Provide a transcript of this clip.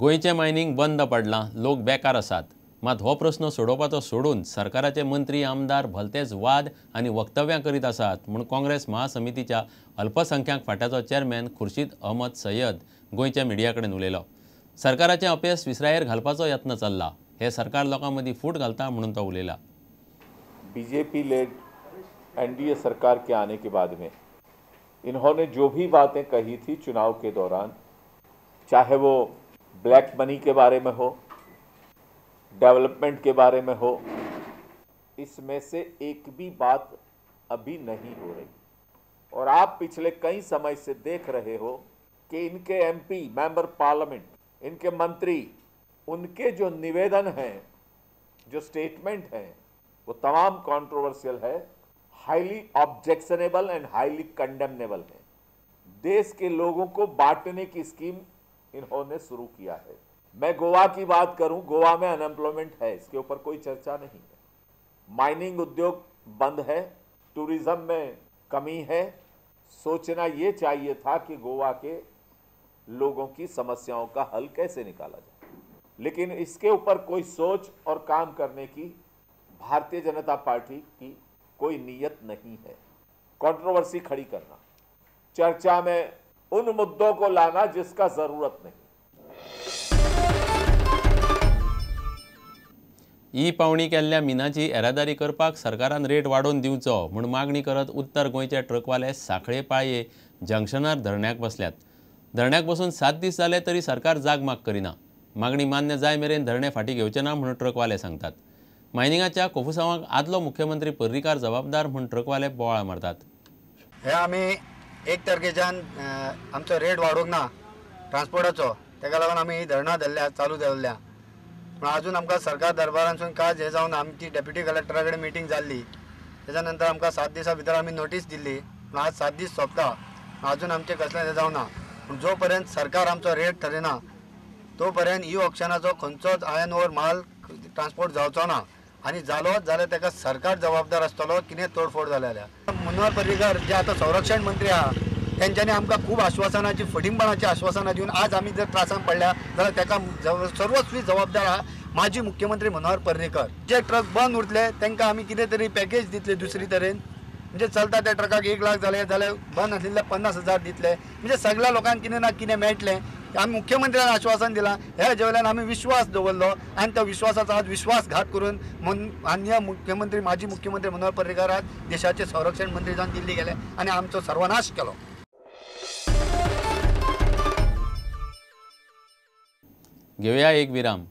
गोंयचें मायनींग बंद पडलां, लोक बेकार आसात। मात हो प्रस्न सोडोवपाचो सोडून सरकाराचे मंत्री आमदार भलतेच वाद आनी वक्तव्यां करीत आसात म्हूण काँग्रेस महासमितीच्या अल्पसंख्याक फांट्याचो चेअरमॅन खुर्शीद अहमद सय्यद गोंयच्या मिडिया कडेन उलयलो। सरकाराचें अपेस विसरायेर घालपाचो यत्न चल्ला, हे सरकार लोकां मदीं फूट घालता म्हणून तो उलयला। बीजेपी लेड एनडीए सरकार के आने के बाद में इन्होंने जो भी बातें कही थी चुनाव के दौरान, चाहे वो ब्लैक मनी के बारे में हो, डेवलपमेंट के बारे में हो, इसमें से एक भी बात अभी नहीं हो रही। और आप पिछले कई समय से देख रहे हो कि इनके एमपी, मेंबर पार्लियामेंट, इनके मंत्री, उनके जो निवेदन हैं, जो स्टेटमेंट हैं, वो तमाम कंट्रोवर्शियल है, highly objectionable and highly condemnable है। देश के लोगों को बांटने की स्कीम इन्होंने शुरू किया है। मैं गोवा की बात करूं, गोवा में अनएम्प्लॉयमेंट है, इसके ऊपर कोई चर्चा नहीं है। माइनिंग उद्योग बंद है, टूरिज्म में कमी है। सोचना ये चाहिए था कि गोवा के लोगों की समस्याओं का हल कैसे निकाला जाए, लेकिन इसके ऊपर कोई सोच और काम करने की भारतीय जनता पार्टी की कोई नीयत नहीं है। कंट्रोवर्सी खड़ी करना, चर्चा में उन मुद्दों को लाना जिसका जरूरत नहीं। ई पावणी केल्ल्या मिनाची येरादारी करपाक सरकारान रेट वाडोवन दिवचो म्हूण मागणी करत उत्तर गोंयचे ट्रकवाले सांखळे पाळये जंक्शनार धरण्याक बसल्यात। धरण्याक बसून 7 दीस जाले तरी सरकार जागमाग करिना। मागणी मान्य जाय मेरेन धरणे फाटीं घेवचे ना म्हूण ट्रकवाले सांगतात। मायनिंगाच्या कोफुसांवाक आदलो मुख्यमंत्री पर्रीकार जबाबदार म्हूण ट्रकवाले बोवाळ मारतात। हे आमी 1 तारखेच्यान आमचो रेट वाडोवंक ना ट्रान्सपोर्टाचो, तेका लागून आमी ही धरणां धरल्या, चालू दवरल्या। पूण अजून आमकां सरकार दरबारांसून कांयच हें जावन आमची डेप्युटी कलेक्टरा कडेन मिटींग जाल्ली, तेच्या नंतर आमकां 7 दिसां भितर आमी नोटीस दिल्ली, पूण आज 7 दीस सोंपता, अजून आमचें कसलें हें जावना। पूण जो पर्यंत सरकार आमचो रेट ठरयना तो पर्यंत ई ऑक्शनाचो खंयचोच आयन ओर माल ट्रान्सपोर्ट जावचो ना, आनी जालोच जाल्यार ताका सरकार जबाबदार आसतलो कितें तोडफोड जाल्या जाल्यार। मनोहर पर्रीकार जे आतां संरक्षण मंत्री आहा तेंच्यांनी आमकां खूब आश्वासनाची, फटींगपणाची आश्वासनां दिवन आज आमी जर त्रासान पडल्या जाल्यार ताका सर्वस्वी जबाबदार आहा माजी मुख्यमंत्री मनोहर पर्रीकर। जे ट्रक बंद उरतले तांकां आमी कितें तरी पॅकेज दितले दुसरी तरेन, म्हणजे चलता त्या ट्रकाक 1 लाख जाले जाल्यार बंद आशिल्ले 50,000 दितले, म्हणजे सगळ्या लोकांक कितें ना कितें मेळटलें। आमी मुख्यमंत्र्यान आश्वासन दिलां, ह्या जेवल्यान आमी विश्वास दवरलो आनी त्या विश्वासाचो आज विश्वासघात करून माननीय मुख्यमंत्री, माजी मुख्यमंत्री मनोहर पर्रीकार आज देशाचे संरक्षण मंत्री जावन दिल्ली गेले आनी आमचो सर्वनाश केलो। घेवया एक विराम।